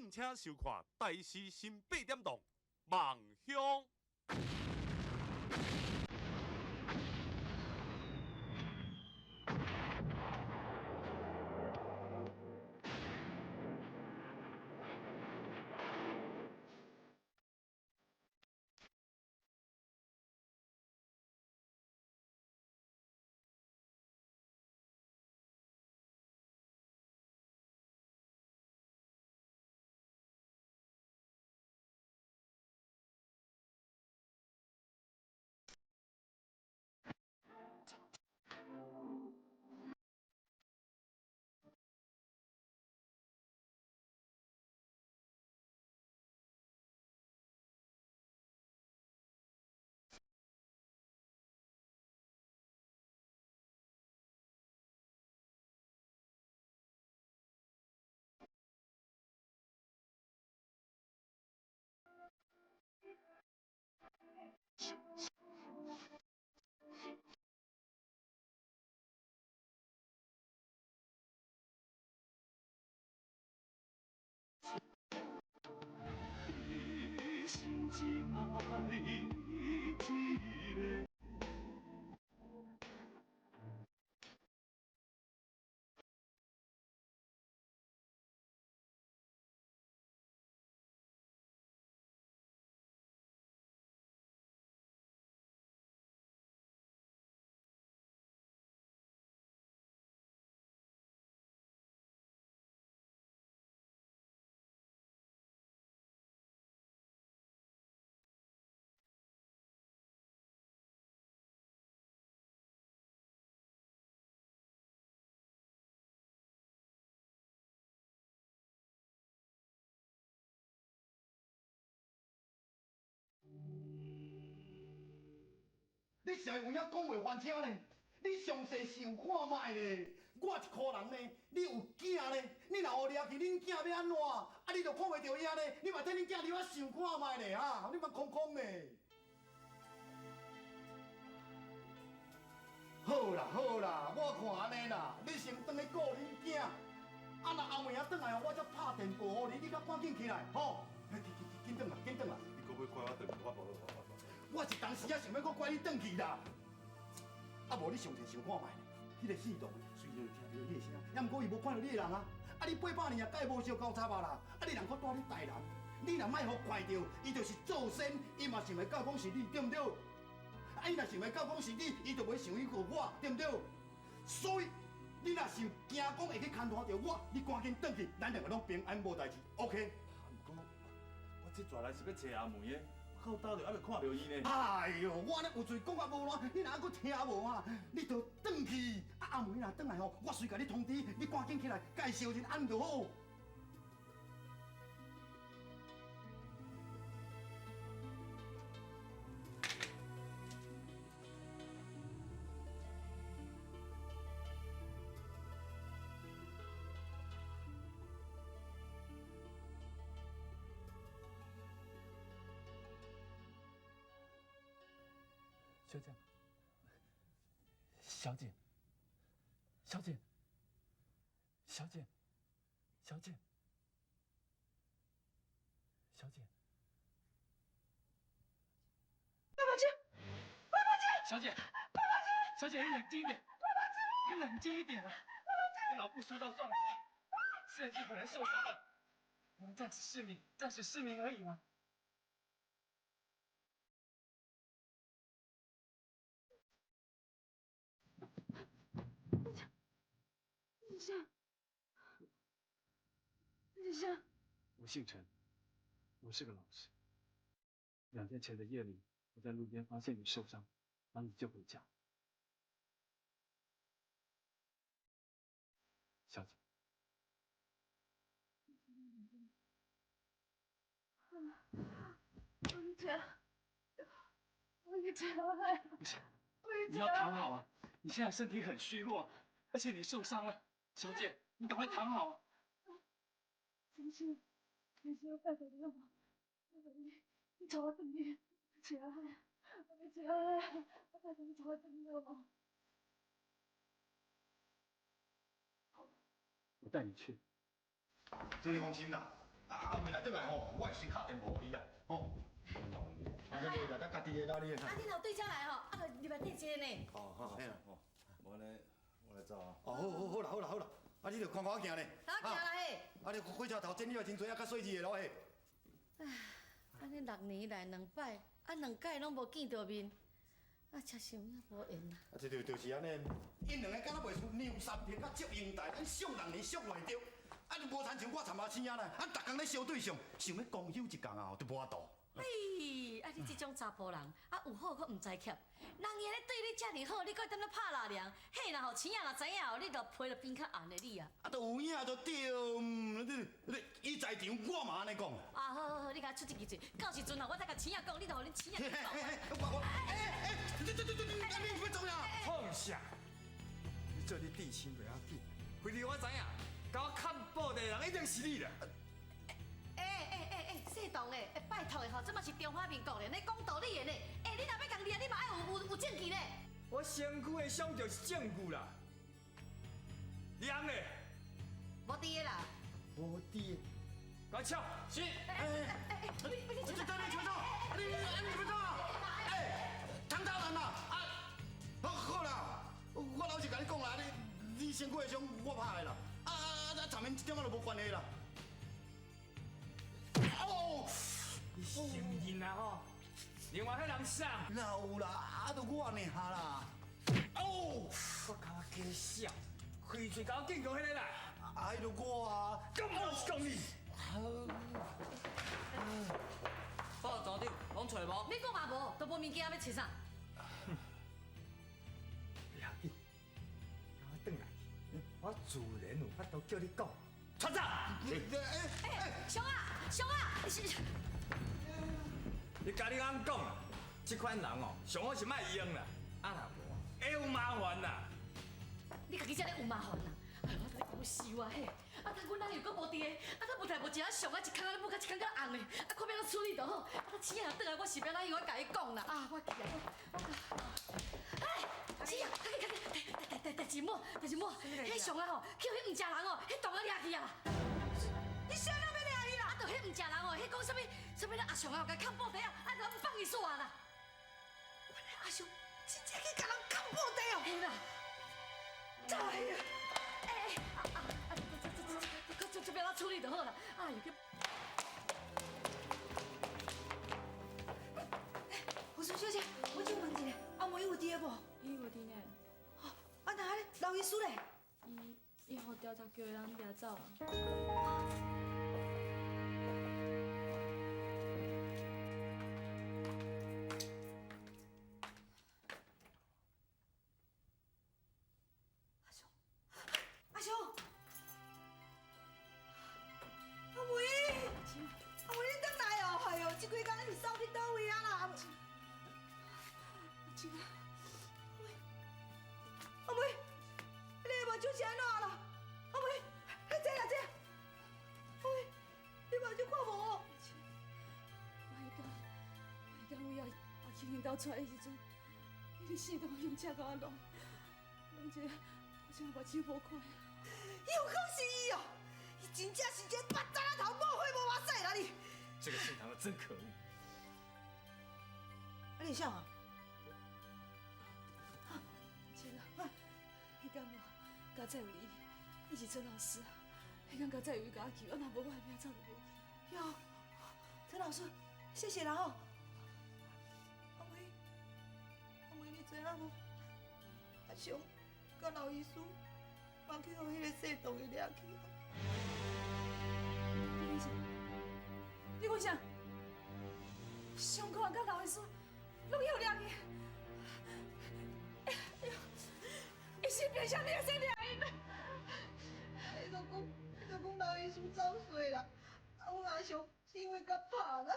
敬請收看《台視新八點檔》夢鄉。你啥会有影講話翻車呢？你詳細想看覓咧？我一箍人呢，你有囝咧？你若予掠去，恁囝欲按怎？啊，你就看袂著影咧？你嘛替恁囝入來想看覓咧？哈，你莫空空咧。好啦好啦，我看按呢啦，你先轉去顧恁囝。啊，若阿妹仔轉來，我才拍電報予你，你較趕緊起來，吼！去去去，緊轉啦，緊轉啦！你閣欲拐我轉去，我無無無。我一當時仔想欲閣拐你轉去啦，啊無你上濟想看覓咧？彼个死黨雖然有聽著你的聲，也毋過伊無看著你的人啊！啊你800年啊，佮伊無相交插啊啦！啊你人閣住咧台南，你若莫予看著，伊就是做仙，伊嘛想袂到講是你，對毋對？啊伊若想袂到講是你，伊就袂想去告我，對毋對？所以你若想驚講會去牽拖著我，你趕緊轉去，咱兩个攏平安無代誌，OK？啊，毋過我這逝來是欲揣阿妹的。到兜就猶未看著伊呢。哎喲，我按呢有喙講甲無爛，你若猶閣聽無啊？你著轉去，啊阿妹若轉來吼，我隨共你通知，你趕緊起來，共伊相認按就好。学姐，小姐，小姐，小姐，小姐，小姐，爸爸姐，爸爸姐，小姐，爸爸姐，小姐，你冷靜一點，爸爸姐，你冷靜一點啊！你腦部受到撞擊，現在可能受傷了，我們暫時失明，暫時失明而已嘛。等一下，等一下。我姓陳，我是個老師。2天前的夜裡，我在路邊發現你受傷，把你救回家。小姐。我起來，我起來。不是，你要躺好啊！你現在身體很虛弱，而且你受傷了。小姐，你趕快躺好啊！先生，先生，拜託你好，拜託你，你帶我轉去，起來，我欲起來，我拜託你帶我轉去好無？好，我帶你去。這你放心啦，啊，阿妹来转来吼，我会先敲电话予你啦，吼。啊，你来，咱家己的啦，你。啊，你若对遮来吼，啊，就入来缀一下呢。哦，好，嘿啦。哦，无按呢，我来走啊。哦，好好好啦，好啦，好啦。啊，你就看看我行咧。我行啦嘿。啊，你火车头整理了真济，啊，较细致的咯嘿。按呢6年来两摆，啊两摆拢无见著面，啊，真是有影无缘啊。啊，这就是按呢，𪜶两个敢若袂输梁三平佮祝英台，咱惜6年惜袂著，啊，你无亲像我参阿星仔啦，啊，逐工咧相对相，想欲公休一工啊，都无法度。嘿，啊你这种查埔人，啊有好阁毋知俭，人伊咧对你遮尔好，你阁踮咧拍蜡凉，彼若吼星仔若知影哦，你就皮就变较红的你啊。啊，都有影就对，你伊在场，我嘛按呢讲。啊，好好好，你共我出这支嘴，到时阵吼，我再共星仔讲，你就予恁星仔讲。我哎哎，你你你你，你欲创啥？创啥？你做你至亲袂要紧，非得我知影，共我砍布的人一定是你啦。哎，姓董的，哎，拜托的吼，这嘛是中华民国咧，你讲道理的呢。哎，你若欲共掠，你嘛爱有证据呢。我身躯的伤就是证据啦。你翁咧？无伫的啦。无伫的，共我抢。是。哎哎哎，你你你你你你你你哎，唐大人啊，啊，好好啦，我老实共你讲啦，你身躯的伤我拍的啦，啊啊啊，上面这点仔都无关系啦。哦，你承认啦吼？另外彼人啥？哪有啦，啊，就我尔啦。哦，我感觉假笑，开嘴共我警告彼个啦。啊，彼就我啊，敢毋是讲你？报组长，拢揣无？你讲嘛无，都无物件欲揣啥？不要紧，等我转来，我自然有法度叫你讲。传走！哎哎，熊啊，熊啊，是。你共你翁讲，这款人哦，上好是莫用啦，啊若无会有麻烦啦。你家己才咧有麻烦啦！哎，我咧讲笑啊嘿，啊，但阮翁又阁无伫个，啊，咱无代无志啊，上啊一空仔咧舞，甲一空仔红的，啊，看欲按怎处理就好。啊，咱星仔若转来，我是欲按怎样，我共伊讲啦。啊，我去啊，我。哎，星仔，较紧较紧，代代代志某，代志某，彼上啊吼，去予彼毋食人哦，彼同仔掠去啊。你啥人欲掠伊啦？啊，就彼毋食人哦，彼讲啥物啥物咧阿雄啊，共砍布袋啊，啊，就毋放伊煞啦。原来阿雄真正去共人砍布袋哦。嘿啦。哎呀！哎哎啊啊啊！这这这这这这欲按怎处理就好啦。哎呦！护士小姐，我请问一下，阿妹有伫个无？伊无伫呢。哦，啊那咧，刘医师咧？伊予调查局的人掠走啊。阿雄，阿妹，阿妹你转来哦！哎呦，这几工你是走去佗位啊啦？阿妹，阿妹，你的目睭是按怎啦？阿妹，你这啦这，阿妹，你目睭看无？我彼工为阿阿庆𪜶兜出来的时阵，彼个姓董用车共我弄，弄一个，我这目睭无看。又讲是伊哦，伊真正是一个捌渣仔头，无血无目屎啦你！这个姓唐的真可恶。啊，你是啥啊？是啦，彼工哦，加载有伊，伊是陈老师啊。彼工加载有伊共我救，啊若无我的命早就无去。哟，陈老师，谢谢啦吼。阿妹，阿妹你知影无？阿雄佮刘医师嘛去予彼个姓董的掠去啊。你讲啥？你讲啥？上哥佮刘医师拢去予掠去。哎呦，伊是凭啥物会使掠𪜶？伊就讲，伊就讲刘医师走衰啦，啊，阮阿雄是因为共拍啦。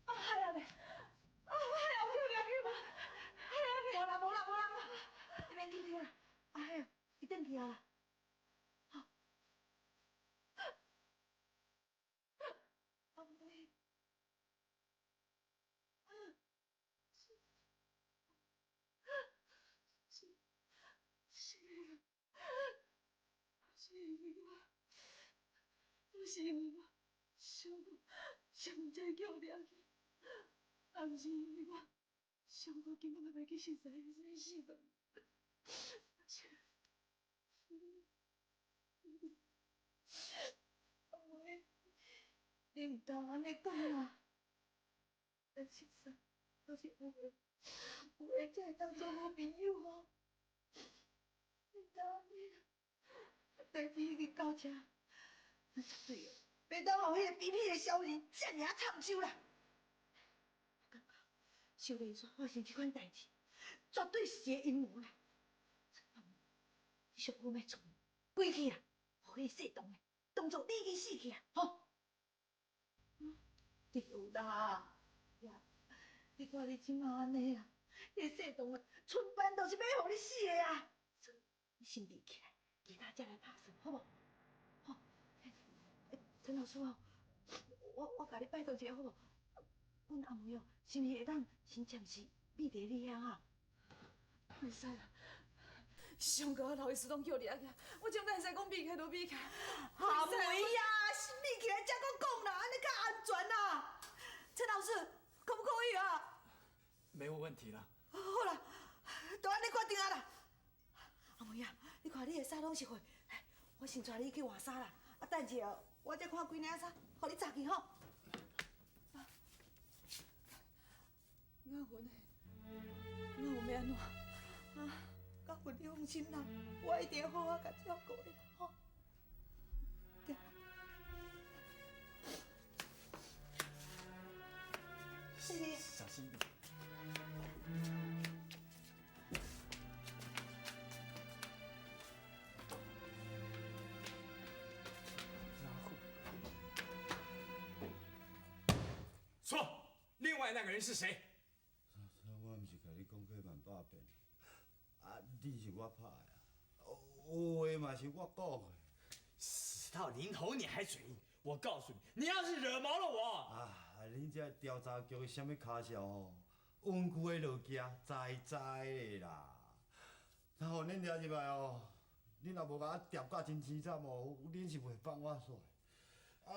啊，海啊咧，啊，海也有掠去吗？海啊咧，无啦无啦无啦，你免紧张啦，阿海啊，伊转去啊啦。阿妹，是，是，是，因為我，毋是因為我傷過傷才叫掠去，也毋是因為我傷過根本就袂去熟似彼个死黨。阿妹，你毋通按呢講啊！咱熟似都是有緣，有緣才會當做好朋友吼。你毋通按呢啦，代誌已經到這，咱絕對袂當予彼个卑鄙的小人遮爾仔插手啦！我感覺秀麗煞發生這款代誌，絕對是一个陰謀啦！你上好莫出門，歸去啦，予彼个姓董的當作你已經死去啊！吼！對啦，呀，你看你這馬按呢啦，彼个姓董的春班都是欲予你死的啊！你先離起來，其他才來拍算，好無？吼！陳老師哦，我共你拜託一下好無？阮阿妹哦，是毋是會當先暫時秘佇你遐啊？袂使啦，上高老醫師攏叫掠起來，我這哪會使講避開就避開？阿妹啊，是秘起來才閣講啦，按呢較安全啦。陳老師，可不可以啊？沒有問題啦。好啦，就按呢決定啊啦。阿妹啊，你看你的衫攏是血，我先帶你去換衫啦。啊，等一下我再看幾領衫，予你紮去吼。阿雲呢？阿雲欲按怎？啊，阿雲你放心啦，我一定會好好共照顧的吼。行。小心一點。說，另外那個人是誰？我毋是共你講過萬百遍，啊，你是我拍的，話嘛是我講的。死到臨頭你還嘴硬，我告訴你，你要是惹毛了我，啊，恁這調查局的啥物跤數吼，穩固的落行，知知的啦。然後恁掠入來哦，恁若無共我調甲真凄慘哦，恁是袂放我煞的。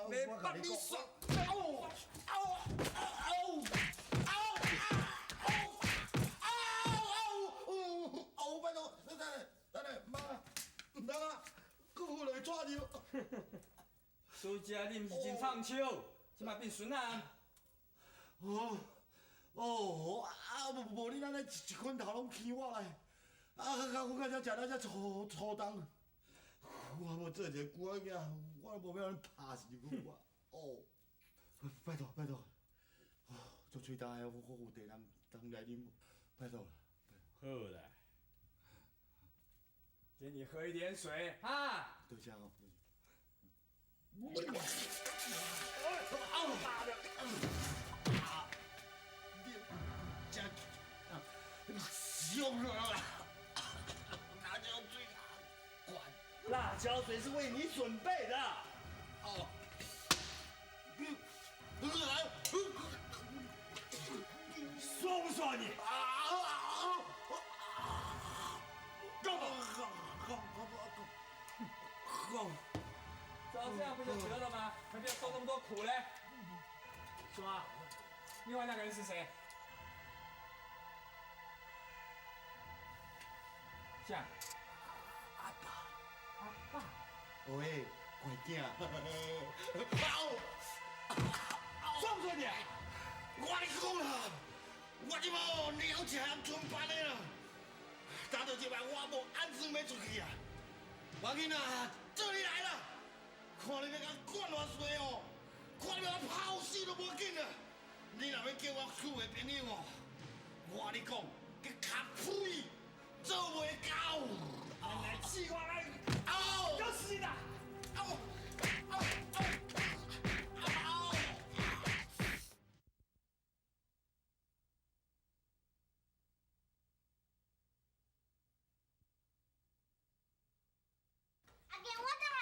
沒放你煞！哦哦哦哦哦哦！拜託，等下，等下，媽，毋通啊，閣有來抓入。蘇姐，你毋是真唱手，這馬變孫啊！哦哦啊！無無你按呢一款頭攏起我來，啊！我剛才食了遮粗粗重，我無做一个孤仔囝，我無欲按呢拍死我。哦，拜託拜託，哦，足喙焦的，我有茶通通來啉無？拜託啦。好啦，給你喝一點水啊！多謝哦。媽的！真凶啊！辣椒水啊，管！辣椒水是為你準備的。哦。爽不爽你？啊！夠不？夠夠夠！早這樣不就得了嗎？何必要受那麼多苦嘞？說啊，另外那個人是誰？這樣。阿爸。阿爸。喂，乖囝。爽不爽你？我跟你講啦，我這馬了一項春班的啦，打到這擺我無按算欲出去啊！我囡仔做你來啦，看你欲共管偌濟哦，看你欲共拋死都無要緊啦！你若欲叫我厝的朋友哦，我跟你講，佮卡屁做袂到。來氣我來！哦，要死的！哦哦哦！阿健，我轉來。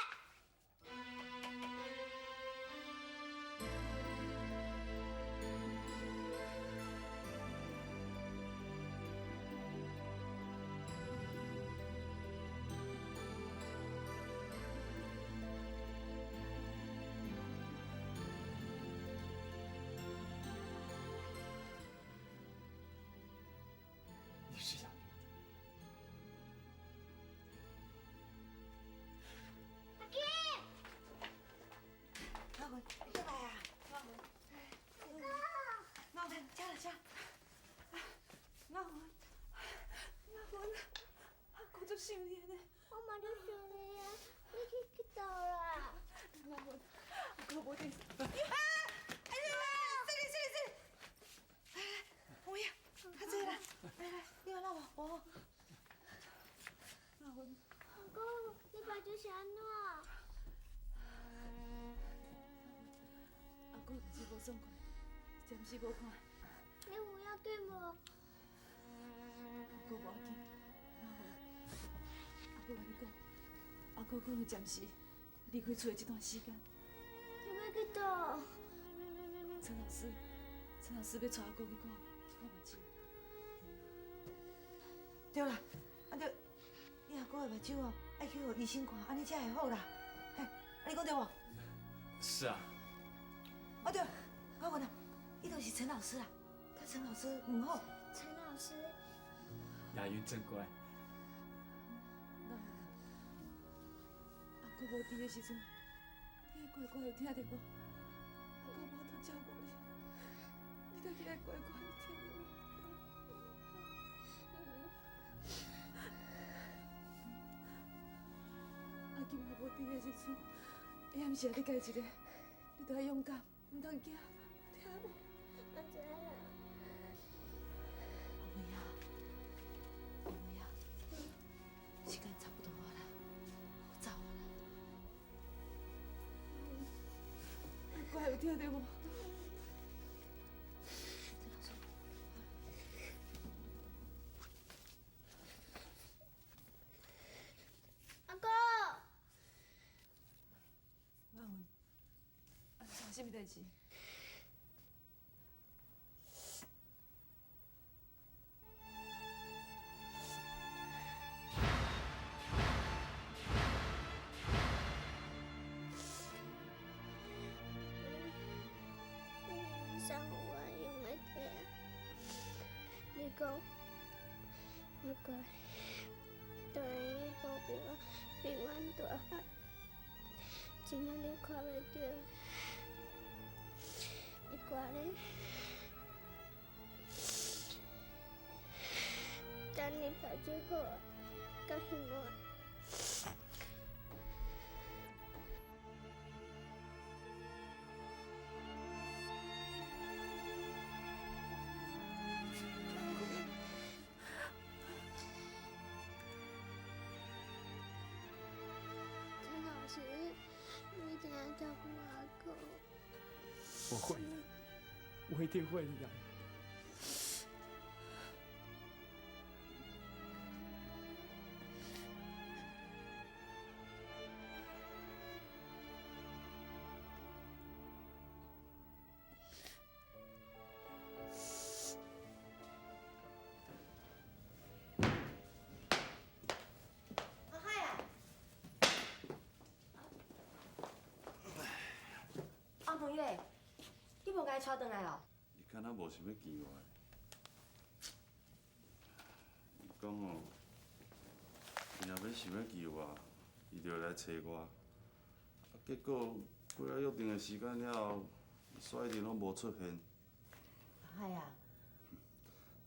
无伫。啊！哎呀，这里这里这里！来来，阿妹，较济啦，来来，你来无？无。阿芬，阿公，你目睭是按怎？阿哥就是无爽快，暂时无看。你有要紧无？阿哥无要紧，阿芬，阿哥共你讲，阿哥可能暂时离开厝的这段时间。你欲去佗？陈老师，陈老师欲带阿哥去看，去看目睭。对啦，啊对，你阿哥的目睭哦，爱去予医生看，按呢才会好啦。嘿，啊你讲对无？是啊。哦对，我问啊，伊就是陈老师啦，佮陈老师问好。陈老师。雅云真乖。那阿哥无伫的时阵，你爱乖乖有听著无？阿哥无法度照顾你，你家己爱乖乖，听著无？阿金也无伫的时阵，会暗时你家己一个，你著爱勇敢，毋通惊，听无？我知啦。阿妹啊，阿妹啊，时间差不多啊啦，好走啊啦。乖，有听著无？陈老师。阿哥。阿文，啊，创啥物代志？你送予我用的提啊，你讲我乖，当然你保庇我平安大汉，真正你看袂著，你挂咧，等你目睭好啊，才还我。陈老师，你一定要照顾阿公。我会的，我一定会的，雅云。阿海啊，阿梅咧，你无共伊带转来哦？伊敢若无想欲见我。伊讲哦，伊若欲想欲见我，伊就会来揣我。啊，结果过了约定的时间了后，伊煞一直拢无出现。阿海啊，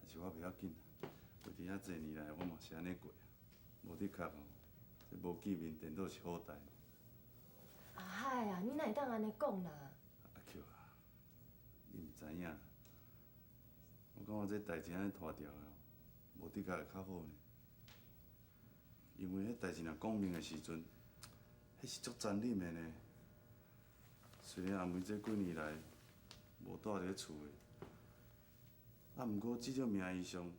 但是我袂要紧，为伫遐济年来，我嘛是按呢过，无的确哦，这无见面颠倒是好代。阿海啊，你哪会当按呢讲啦？阿菊啊，你毋知影，我感觉这代志按呢拖掉的哦，无的确会较好呢。因为彼代志若讲明的时阵，彼是足残忍的呢。虽然阿梅这几年来无蹛伫咧厝的，啊，毋过至少名义上，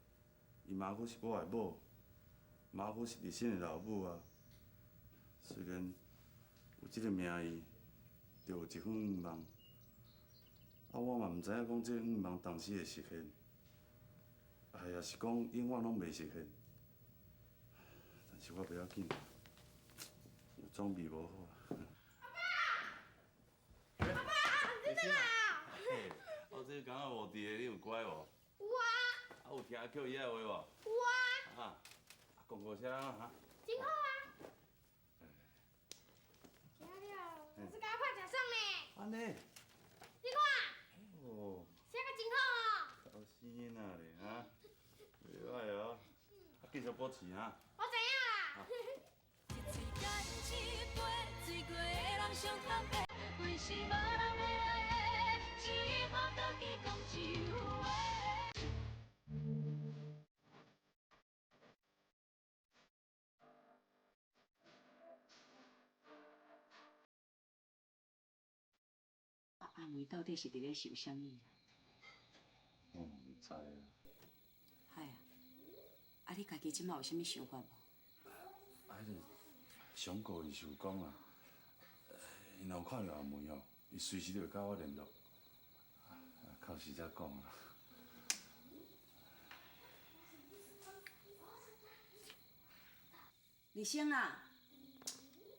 伊嘛犹阁是我的某，嘛犹阁是立新的老母啊。虽然有这个名义，就有一份愿望。啊，我嘛毋知影讲这个愿望当时会实现，啊，抑是讲永远拢袂实现。但是我袂要紧，有总比无好啊。阿爸，你转来啊！嘿，我这工仔无伫的，你有乖无？有啊。啊，有听阿菊伊的话无？有啊。啊，讲过啥啊？哈？真好啊。听了，我是共我拍诚爽呢。按呢？你看。哦。写甲真好哦。老生囡仔咧，哈，袂歹哦。啊，继续保持哈。我知影啦。一杯，醉过的人上坦白，为什么？阿梅到底是佇咧想啥物？我毋知啊。海啊，啊你家己這馬有啥物想法無？啊，彼个上告伊是有講啊，伊若有看著阿梅吼，伊隨時都會佮我聯絡。啊，到時才講啊。立生啊！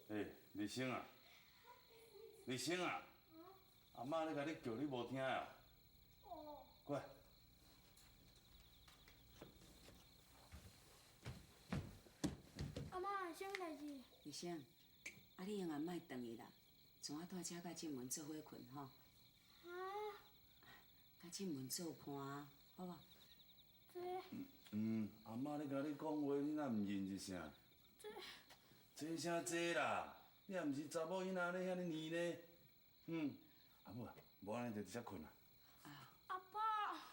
欸，立生啊，立生啊，阿嬤咧共你叫，你無聽啊？哦。過來。阿嬤，啥物代誌？立生，啊你永遠莫轉去啦，从仔蹛遮佮進門做伙睏吼。啊？佮進門做伴，好無？這。嗯，阿嬤咧共你講話，你若毋認是啥？這啥這啦？你也毋是查某囡仔咧，遐爾黏咧。嗯，阿母啊，無按呢就佇遮睏啦。阿爸，按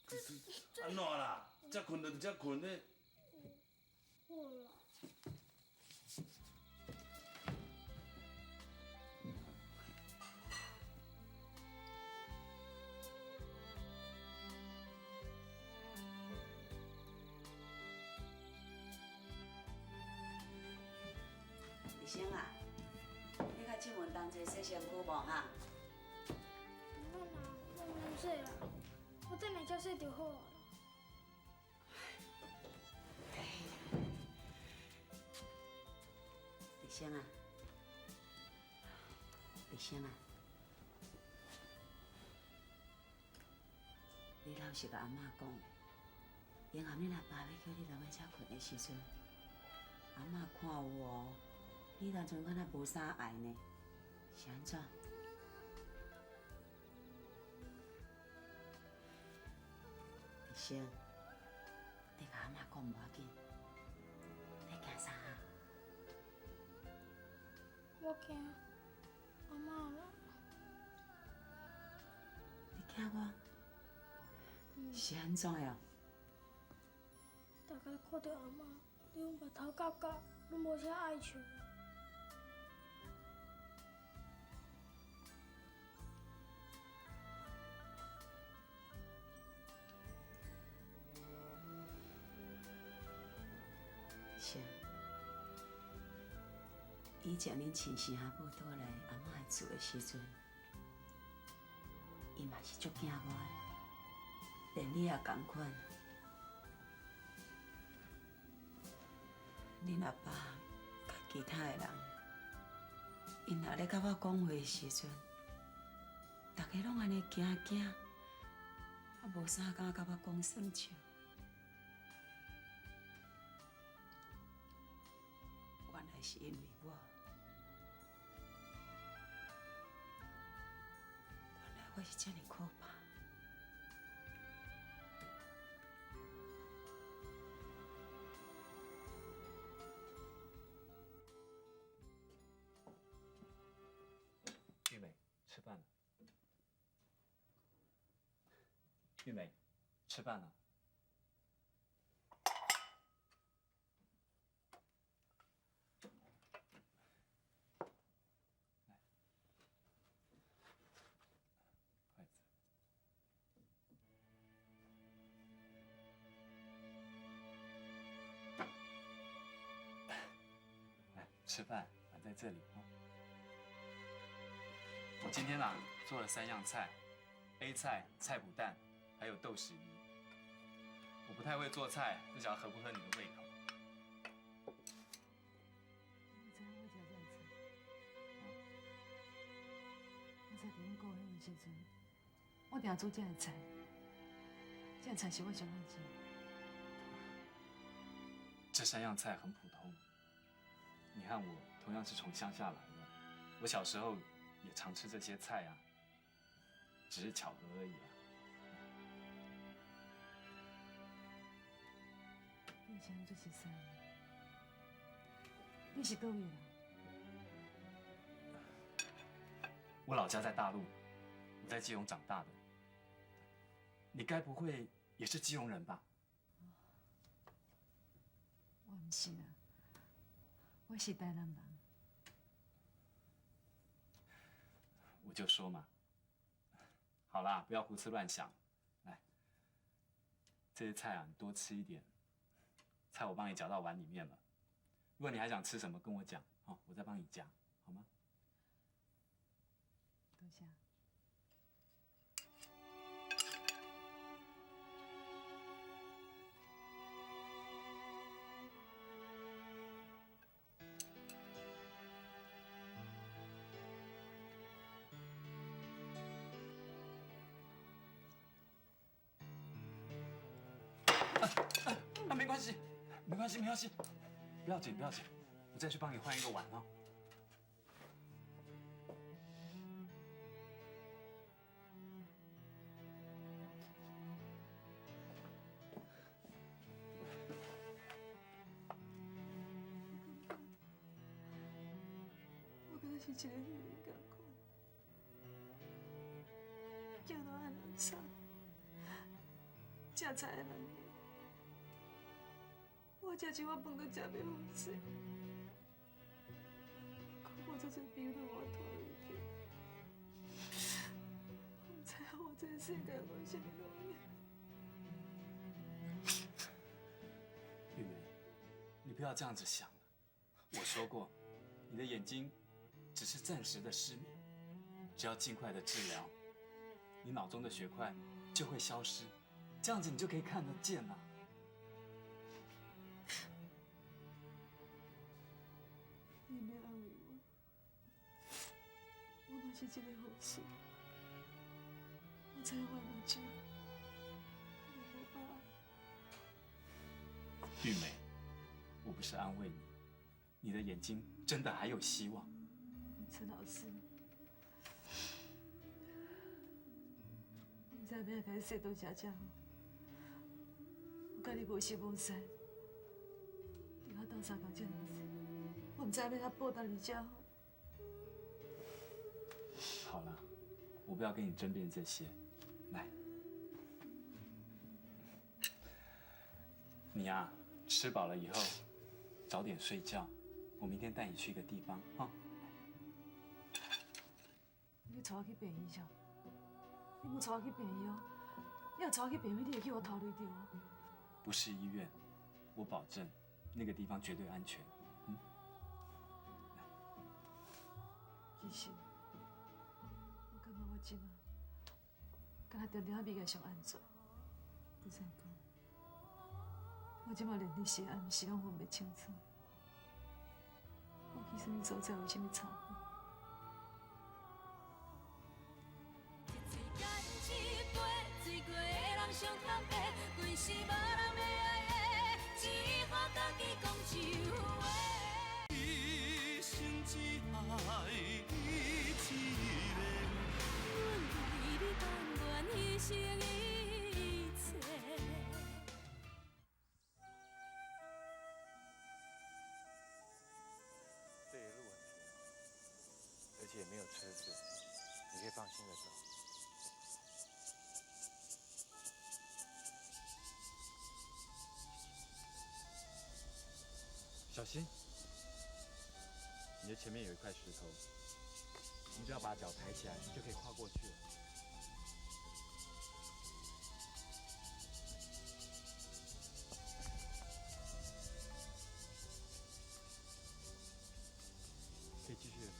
怎啦？遮睏就佇遮睏咧。好啦。立生啊，你佮進門同齊洗身軀無哈？毋免啦，我毋免洗啦，我轉來才洗就好啊。立生啊，立生啊，你老實共阿嬤講，永含你阿爸欲叫你留佇遮睏的時陣，阿嬤看有哦。你當陣敢若無啥愛呢，是按怎？立生，你共阿嬤講無要緊，你驚啥？我驚阿嬤啦。你驚我？是按怎呀？逐家看著阿嬤，你阮目頭角角，攏無啥愛笑。是，以前恁親生阿母倒來阿嬤的厝的時陣，伊嘛是足驚我的，連你也仝款。恁阿爸佮其他的人，𪜶若咧佮我講話的時陣，逐家攏按呢驚驚，啊無啥敢佮我講耍笑。原來是因為我，原來我是這麼可怕。玉梅，吃飯了。玉梅，吃飯了。來，筷子。來，吃飯，碗在這裡啊。我今天啊做了3樣菜，A 菜菜脯蛋，還有豆豉魚。我不太會做菜，不曉得合不合你的胃口。我知影我食這个菜。我在佇阮故鄉的時陣，我定煮這个菜，這个菜是我上愛食。這3樣菜很普通。你和我同樣是從鄉下來的，我小時候也常吃這些菜啊，只是巧合而已啊。你是按怎熟似？你是佗位人？我老家在大陸，我在基隆長大的。你該不會也是基隆人吧？我毋是啦，我是台南人。我就说嘛。好啦，不要胡思乱想。来，这些菜啊，你多吃一点。菜我帮你夹到碗里面了。如果你还想吃什么，跟我讲，好，我再帮你夹，好吗？多谢。啊，没关系，没关系，没关系，不要紧，不要紧，我再去帮你换一个碗哦。我敢若是一个女人仝款，行路爱人搀，食菜爱人夹。我食一碗饭都食袂好势，阁无足济朋友互我拖累著。我毋知影我这个世界有啥物路用。玉梅，你不要这样子想。我说过，你的眼睛只是暂时的失明，只要尽快的治疗，你脑中的血块就会消失，这样子你就可以看得见了。你免安慰我，我嘛是一个护士，我知影我的目睭可能无法。玉梅，我不是安慰你，你的眼睛真的还有希望。陈老师，我毋知欲按怎共你说多谢才好，我佮你无熟无识，伫我斗相共遮尔济。我毋知欲按怎报答你才好。好了，我不要跟你争辩这些。来，你呀，吃饱了以后，早点睡觉。我明天带你去一个地方啊。你带我去病院啥？你莫带我去病院哦！你若带我去病院，你会去予我拖累著哦。不是医院，我保证，那个地方绝对安全。嗯。其实，我感觉我这马，敢若定定仔美个上安全。不再讲，我这马连日时暗时拢分袂清楚，我去啥物所在，有啥物差别？一生只爱你一个。阮为你甘愿牺牲一切。这里路很平，而且也没有车子，你可以放心的走。小心，你的前面有一块石头，你只要把脚抬起来，就可以跨过去了。可以继续的走。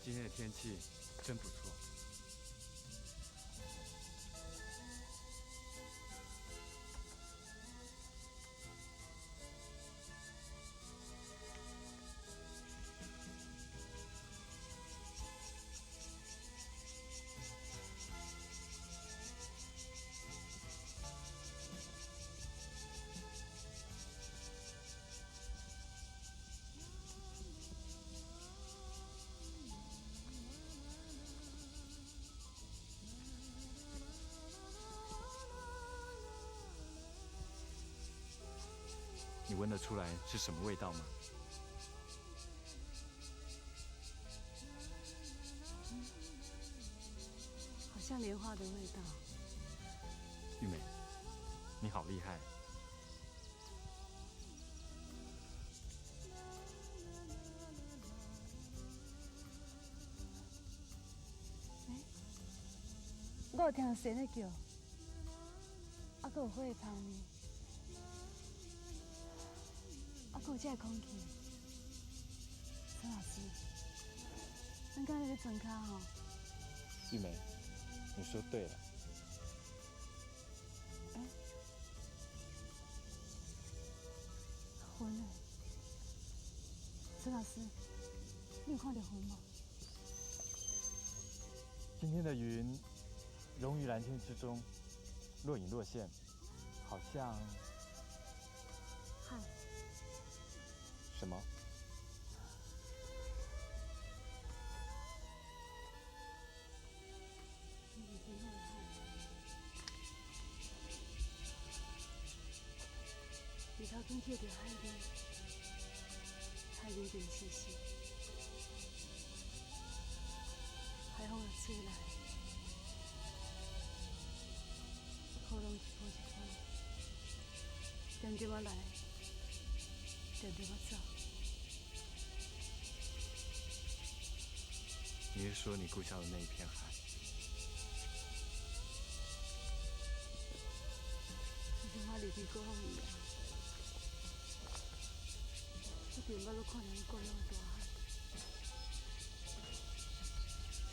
今天的天气真不错。你闻得出来是什么味道吗？好像莲花的味道。玉美，你好厉害！有听蛇咧叫，啊，阁有花的香味，啊，阁有这个空气。陈老师，咱敢咧咧船跤吼？玉梅，你说对了。欸，云呢？陈老师，你有看到云无？今天的云融于蓝天之中，若隐若现，好像海。什么？日头顶见著海味，海味凉丝丝，海风若吹来，波浪一波一波，点点仔来，点点仔走。你是说你故乡的那一片海？自从我离开故乡以后，我并捌阁看著阮故乡的大海，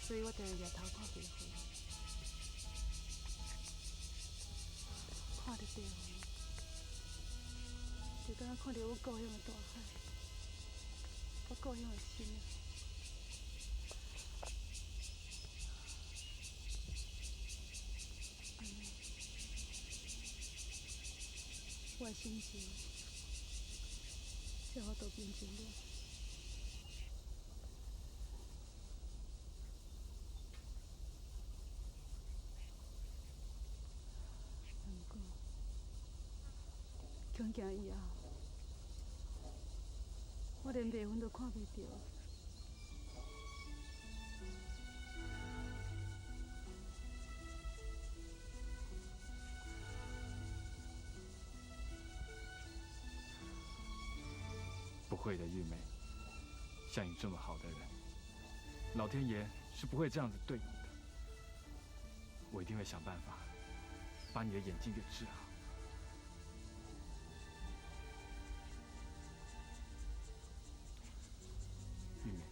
所以我定定举头看白云，看著白云，就敢若看著阮故乡的大海，我故乡的心啊。按呢，我的心情才有法度平静落来。毋过，恐惊以后，我连白云都看袂著。不会的，玉梅，像你这么好的人，老天爷是不会这样子对你的。我一定会想办法把你的眼睛给治好。玉梅，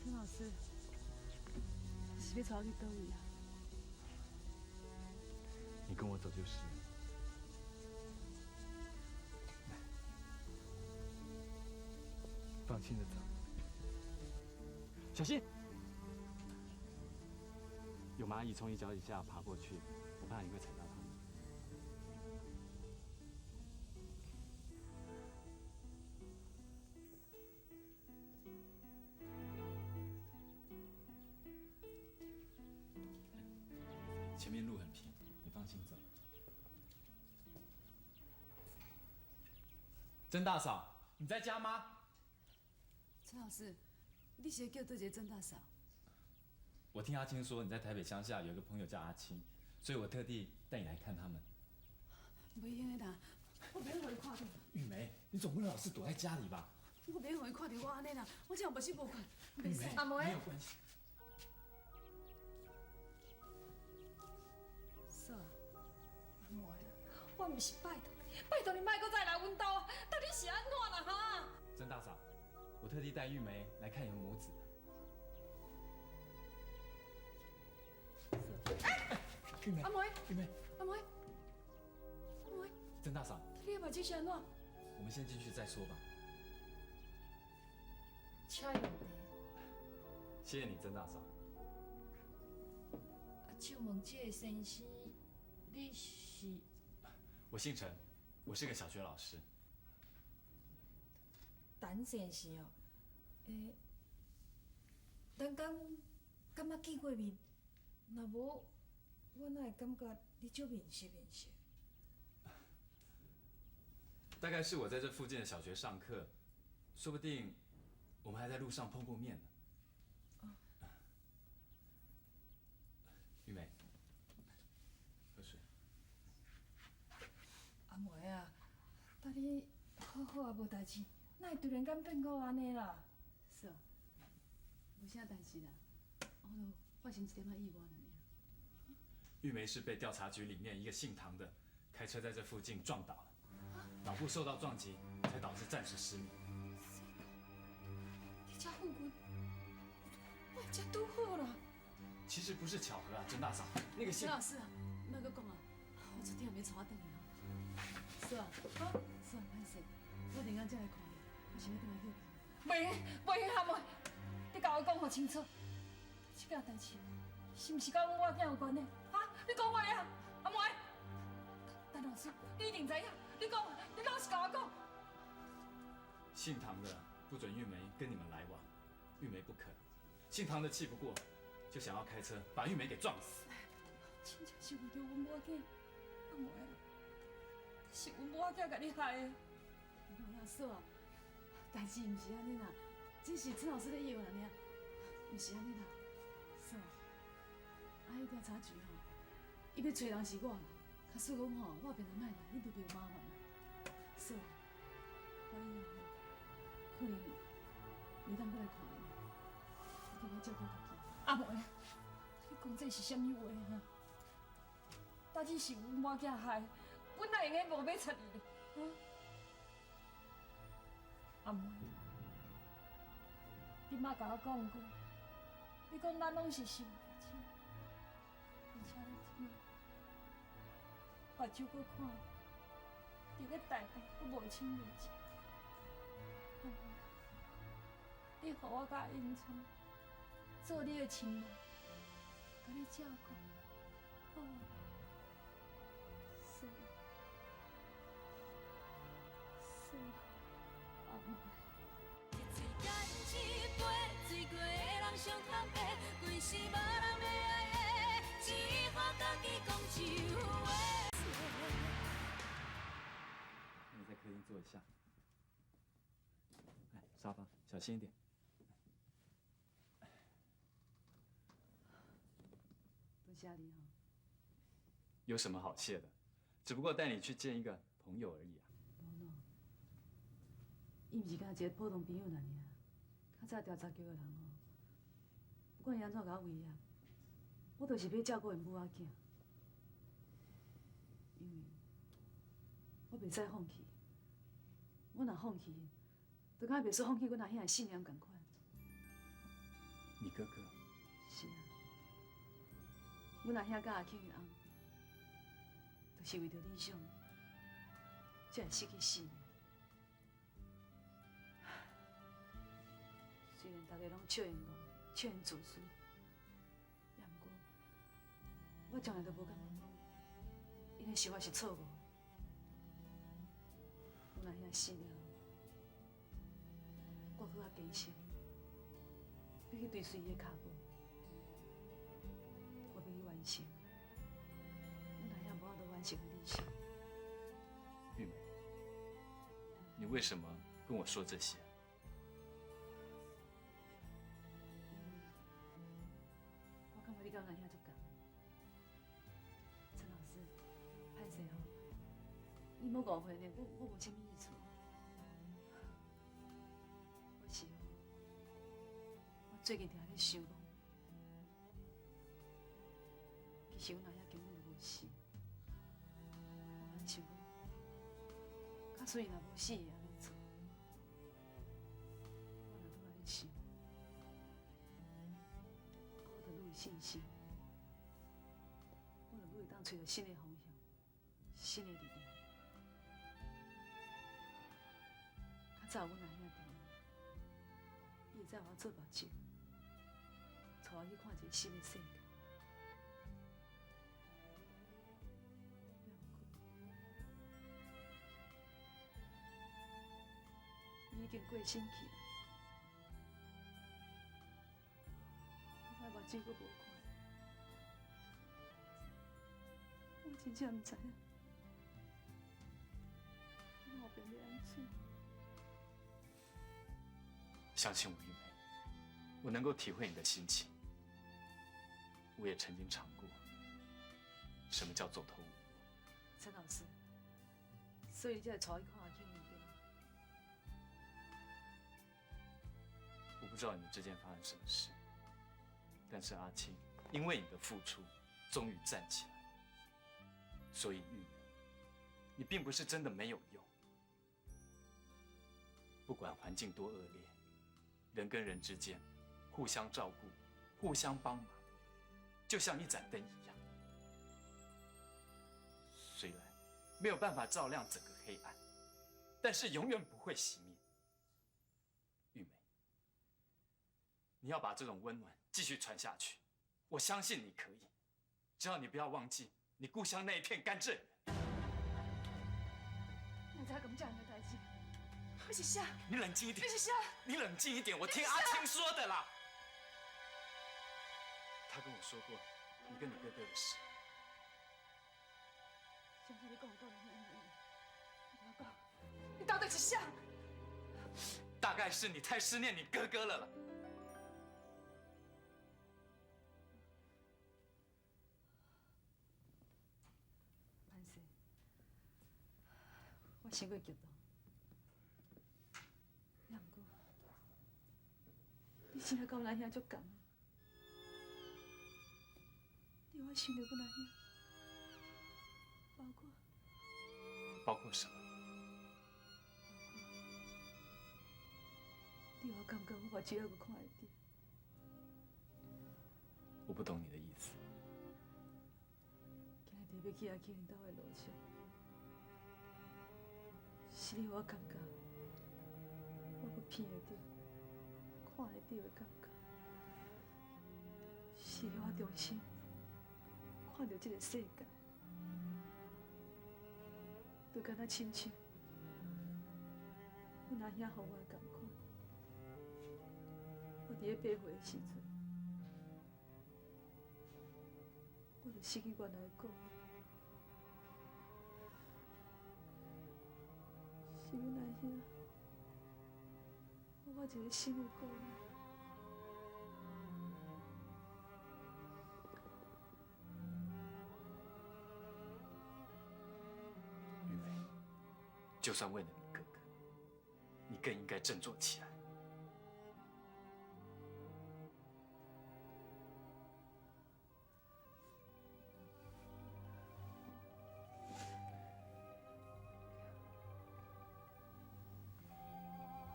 陈老师，你是欲带我去佗位啊？你跟我走就是了。来，放心的走，小心！有蚂蚁从你脚底下爬过去，我怕你会踩到它们。前面路很平，你放心走。曾大嫂，你在家吗？陈老师，你是叫佗一个曾大嫂？我听阿青说你在台北乡下有一个朋友叫阿青，所以我特地带你来看他们。袂用的啦，我袂用予伊看著。玉梅，你总不能老是躲在家里吧？我袂用予伊看著我按呢啦，我这样目屎无看，玉梅，阿没有关系。嫂，阿妹，我毋是拜托你，拜托你莫阁再来阮兜啊！到底是按怎啦哈？曾大嫂，我特地带玉梅来看你们母子的。玉梅，阿妹，玉梅，阿妹，阿妹，曾大嫂，你的目睭是按怎？我们先进去再说吧。请用茶。谢谢你，曾大嫂。啊，请问这个先生，你是？我姓陈，我是个小学老师。陈先生哦，欸，咱敢捌见过面？若无，我哪会感觉你足面熟面熟？大概是我在这附近的小学上课，说不定我们还在路上碰过面呢。玉梅，喝水。阿梅啊，搭你好好啊，无代志，哪会突然间变到按呢啦？嫂，无啥代志啦，我就发生一点仔意外尔。玉梅是被調查局裡面一個姓唐的開車在這附近撞倒了，腦部受到撞擊，才導致暫時失明。佇這附近，哇，這拄好啦。其實不是巧合啊，曾大嫂，那個姓陳老師，莫閣講啊，我昨天也沒帶我轉去哦。嫂啊，嫂啊，歹勢，我突然間才來看你，我想欲轉來歇困。袂袂阿妹，你共我講予清楚，這件代誌是毋是佮阮某囝有關呢？啊，你講話啊，阿妹，陳老師，你一定知影，你講，你老實共我講。姓唐的不准玉梅跟你們來往，玉梅不肯，姓唐的氣不過，就想要開車把玉梅給撞死。真正是為著阮某囝，阿妹啊，是阮某囝共你害的。無啦，嫂啊，代誌毋是按呢啦，只是陳老師咧以為按呢，毋是按呢啦，嫂啊，啊，彼調查局吼，伊欲揣人是我啦，假使講吼，我變來莫來，你就袂麻煩啦。嫂啊，我以後吼，可能袂當閣來看你，你替我照顧家己。阿妹，你講這是啥物話啊？到底是阮某囝害，阮哪會用得無欲插伊咧？啊？阿妹，你媽共我講過，你講咱攏是受害者，而且你這馬目睭閣看，佇咧台北閣無親無情。阿妹，你予我佮永春做你的親人，共你照顧，好無？是，是，阿妹。一喙干一杯，醉過的人上坦白，規世無人欲愛的，只好家己講一話。你在客廳坐一下，來沙發，小心一點。多謝你吼。有什麼好謝的？只不過帶你去見一個朋友而已啊。無喏，伊毋是干焦一個普通朋友爾爾。較早調查局的人吼，不管伊按怎共我威脅，我就是欲照顧𪜶母仔囝，因為我袂使放棄。我若放棄，就敢袂輸放棄阮阿兄的信念仝款。你哥哥？是啊，阮阿兄佮阿慶的翁，就是為著理想，才會失去性命。雖然大家攏笑𪜶戇，笑𪜶自私，也毋過，我從來都無感覺講，𪜶的想法是錯誤的。阮阿兄死了後，我閣較堅信，欲去追隨伊的跤步，我欲去完成阮阿兄無法度完成的理想。玉梅，你為什麼跟我說這些？我感覺你佮阮阿兄足仝。陳老師，歹勢吼，你莫誤會呢，我無啥物意思。我是吼，我最近定咧想講，其實阮阿兄根本就無死。我咧想講，假使伊若無死，會按怎做？我若愈按呢想，我就愈有信心，我就愈會當揣著新的方向、新的力量。較早阮阿兄佇，伊會載予我做目睭，帶我去看一個新的世界。伊已經過身去，我目睭閣無看，我真正毋知影，我後邊欲按怎？相信我，玉梅，我能夠體會你的心情。我也曾經嘗過，什麼叫走投無路。陳老師，所以你才會帶我去看阿慶對嗎？我不知道你們之間發生什麼事，但是阿青因為你的付出，終於站起來。所以玉梅，你并不是真的没有用。不管环境多恶劣，人跟人之间互相照顾、互相帮忙，就像一盏灯一样，虽然没有办法照亮整个黑暗，但是永远不会熄灭。玉梅，你要把这种温暖继续传下去，我相信你可以，只要你不要忘记你故乡那一片甘蔗园。你知影敢这样的代志？你是啥？你冷静一点。你是啥？你冷静一点，我听阿青说的啦。他跟我说过你跟你哥哥的事。上次你讲的到底是安怎？你讲，你到底是啥？大概是你太思念你哥哥了啦。潘生，我伤过激动。也毋过，你真正佮阮阿兄足仝，你予我想著阮阿兄，包括包括什么？你予我感觉我目睭犹阁看会著。我不懂你的意思。今日伫欲去阿庆𪜶兜的路上，是你予我感觉，我阁闻会著、看会著的感觉，是你予我重新看著这个世界，就敢若亲像阮阿兄予我的仝款。我伫咧8岁的时阵，我就失去原来的故乡，是阮阿兄予我一个新的故乡。玉梅，就算为了你哥哥，你更应该振作起来。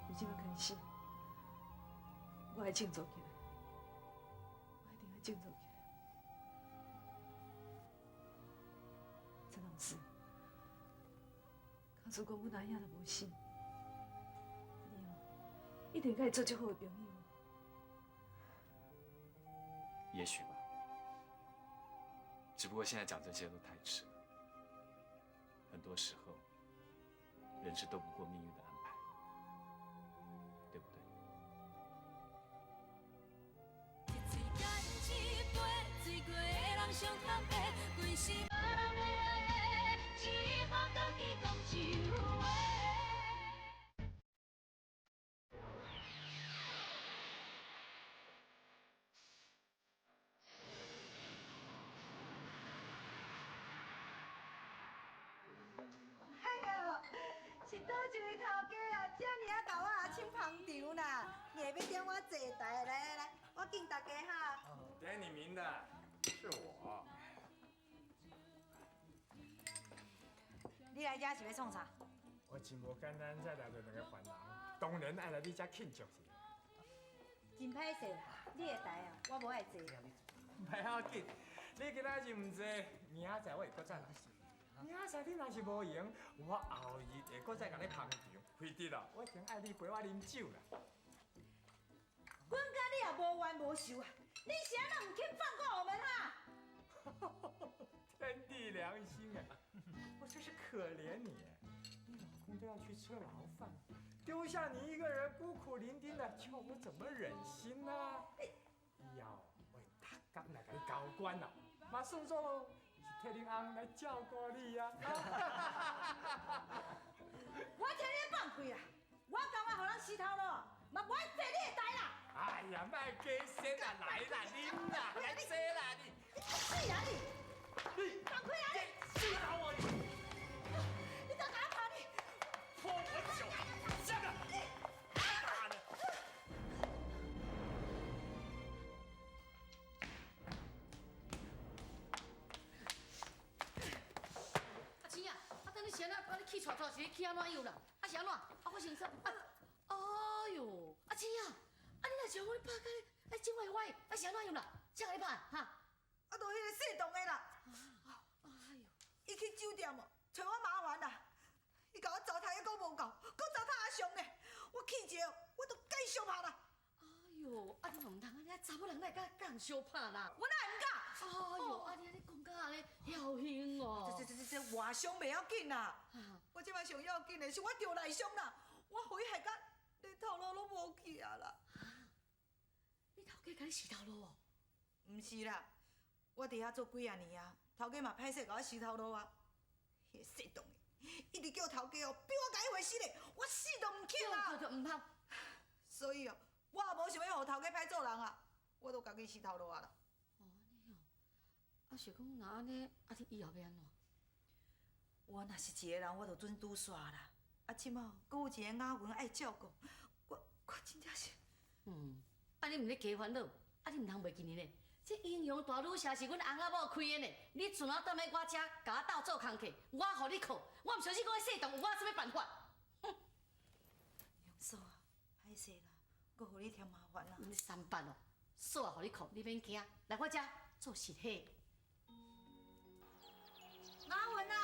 由这摆开始，我爱振作起来，我一定爱振作起来。陈老师，假使讲阮阿兄若无死，你哦，一定会佮伊做足好的朋友。也许吧，只不过现在讲这些都太迟了。很多时候，人是斗不过命运的安排，对不对？一喙干一杯，醉过的人上头白，规世无人会爱的，只好家己讲一话。哎呦，是佗一个头家啊，遮尔仔共我阿婶捧场啦，硬欲点我坐台，来来来，我敬大家哈。点你名的是我。你来遮是欲创啥？我真无简单，才掠著两个凡人，当然爱来你遮庆祝一下。真歹势，你的台啊，我无爱坐。袂要紧，你今仔日毋坐，明仔载我会阁再来。明仔载你若是无闲，我后日会阁再共你捧场。非得咯，我一定爱你陪我啉酒啦。阮佮你也无冤无仇啊，你是按怎毋肯放过我们哈？天地良心啊！我真是可怜你，你老公都要去吃牢饭，丢下你一个人孤苦伶仃的，叫我怎么忍心呢？以后我会逐工来共你交关啦，嘛算做是替恁翁来照顾你啊。我听你放屁啦！我甘愿予人死头路，嘛无爱坐你的台啦！哎呀，莫假说啦，来啦，啉啦，来坐啦你！死啊你！放开啊你！死头我你！你敢共我拍你？泼我酒，下个！打的！是按怎？啊，你气喘喘是你气按怎样啦？啊是按怎？啊发生啥？啊，哎哟，阿姊啊，啊你若像我你拍甲你，真坏坏，啊是按怎样啦？谁共你拍？哈？啊，就彼个姓董的啦。哎呦，伊去酒店哦，揣我麻烦啦。伊共我糟蹋犹阁无够，阁糟蹋阿雄呢。我气一下，我就共伊相拍啦。哎哟，啊你嘛毋通按呢，查某人哪会佮人相拍啦？我哪会毋敢？哎哟，啊你按呢讲甲按呢侥幸哦。这外伤袂要紧啦，我这摆上要紧的是我著内伤啦，我予伊害甲连头路拢无去啊啦。你头家共你洗头路哦？毋是啦，我伫遐做几仔年啊，头家嘛歹势共我洗头路啊。彼个姓董的，一直叫头家哦，逼我共伊回死咧，我死都毋肯啊。对对，毋通。所以哦，我也无想欲予头家歹做人啊，我都家己洗头路啊啦。啊是讲若按呢，啊你以后欲按怎？我若是一个人，我就准拄煞啦。啊，这马阁有一个雅云爱照顾，我真正是……嗯，啊你毋咧加烦恼，啊你毋通袂记呢？这英雄大旅社是阮翁仔某开的呢，你阵仔踮咧我遮，共我斗做工课，我予你靠，我毋相信讲彼姓董有我啥物办法。哼！杨嫂啊，歹势啦，阁予你添麻烦啦。你三八哦，嫂也予你靠，你免惊，来我遮做实体。阿云啊，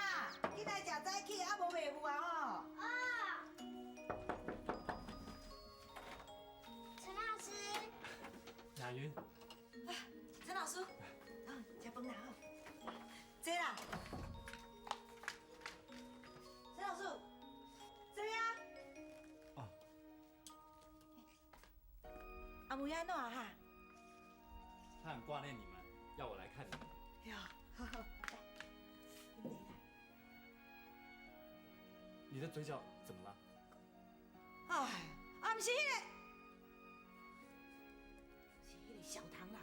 紧来食早起，啊无袂赴啊吼。啊。陈老师。雅云。陈老师，啊，食饭啦吼，坐啦。陈老师，坐啊。哦。阿梅按怎哈？他很挂念你们，要我来看你们。哟，好好，来。你的嘴角怎么了？哎，啊，毋是彼个，是彼个小唐啦，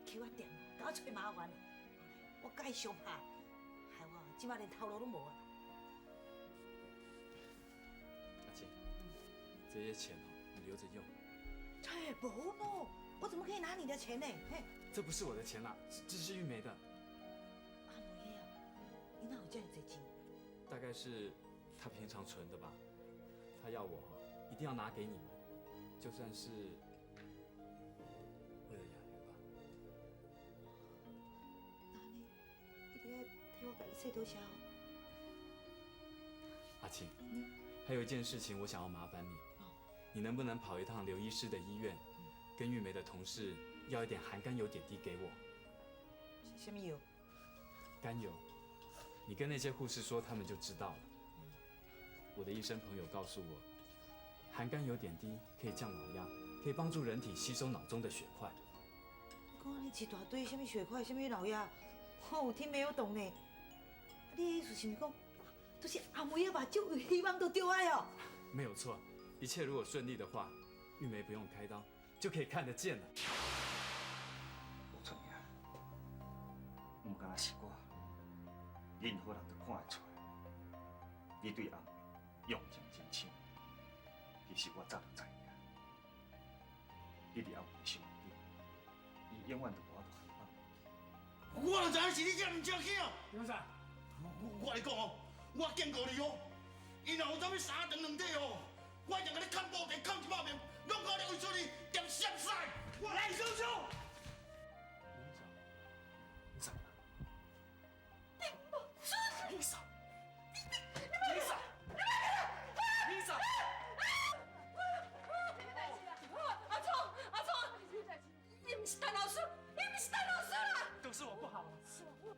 去我店，共我揣麻烦，我共伊相拍，害我这摆连头路拢无啊！阿青，这些钱哦，你留着用。切，无喏，我怎么可以拿你的钱呢？嘿，这不是我的钱啦，这是玉梅的。阿梅啊，你哪有这么济钱？大概是他平常存的吧，他要我一定要拿给你们，就算是为了雅云吧。那你一定要替我共伊说多谢哦。阿青，还有一件事情我想要麻烦你，你能不能跑一趟刘医师的医院，跟玉梅的同事要一点含甘油点滴给我？什么药？甘油，你跟那些护士说，他们就知道了。我的医生朋友告诉我，含甘油点滴可以降脑压，可以帮助人体吸收脑中的血块。讲你一大堆什么血块，什么脑压，我有听没有懂呢？你的意思是毋是讲，就是阿梅的目睭有希望都对啊哟？没有错，一切如果顺利的话，玉梅不用开刀就可以看得见了。无出名，毋敢若是我，任何人都看会出来，你对阿梅用情真深。其实我早就知影，你伫阿梅的心内底，伊永远都无法度予你放。我就知影是你这毋正经。刘仔，我共你讲哦，我警告你哦，伊若有啥物三长两短哦，我一定共你砍布袋砍100遍，拢共你为出你点闪屎。我来叔叔。你怎么了？你你嫂，你嫂，你嫂。阿聪，阿聪，伊毋是陈老师，伊毋是陈老师啦。都是我不好。是我，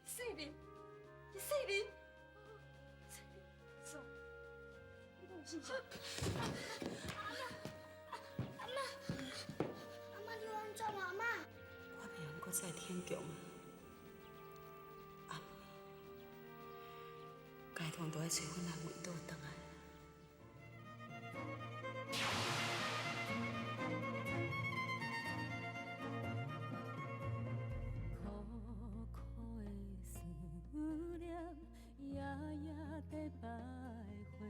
细林，细林，细林，走，你讲是啥？阿妈，阿妈，你按怎阿妈？我袂用阁再天强啊！阿梅，该通都爱揣阮阿梅倒转来。苦苦的思念，夜夜在徘徊，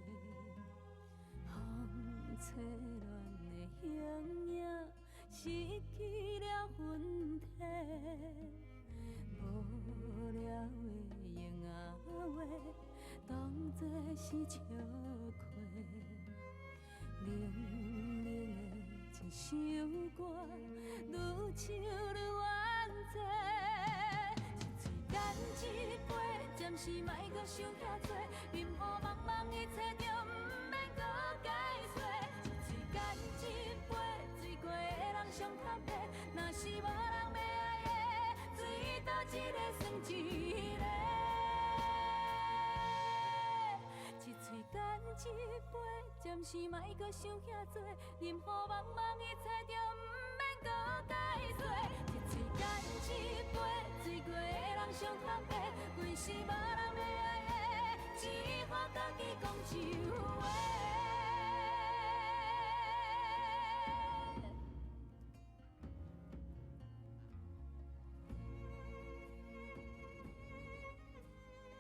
风吹乱的形影，失去了魂体。无聊的闲仔话，当是笑亏，冷冷的一首歌，愈唱愈怨嗟。一喙干一杯，暂时莫阁想遐多，任雨茫茫一切就毋免阁解释。一喙干一杯，醉过的人上坦白，若是无人欲爱的，醉佗一个算一个。一喙干一杯，暂时莫阁想遐多，任雨茫茫一切就毋免阁解释。一喙干一杯，醉过的人上坦白，规世无人欲爱的，只好家己讲一话。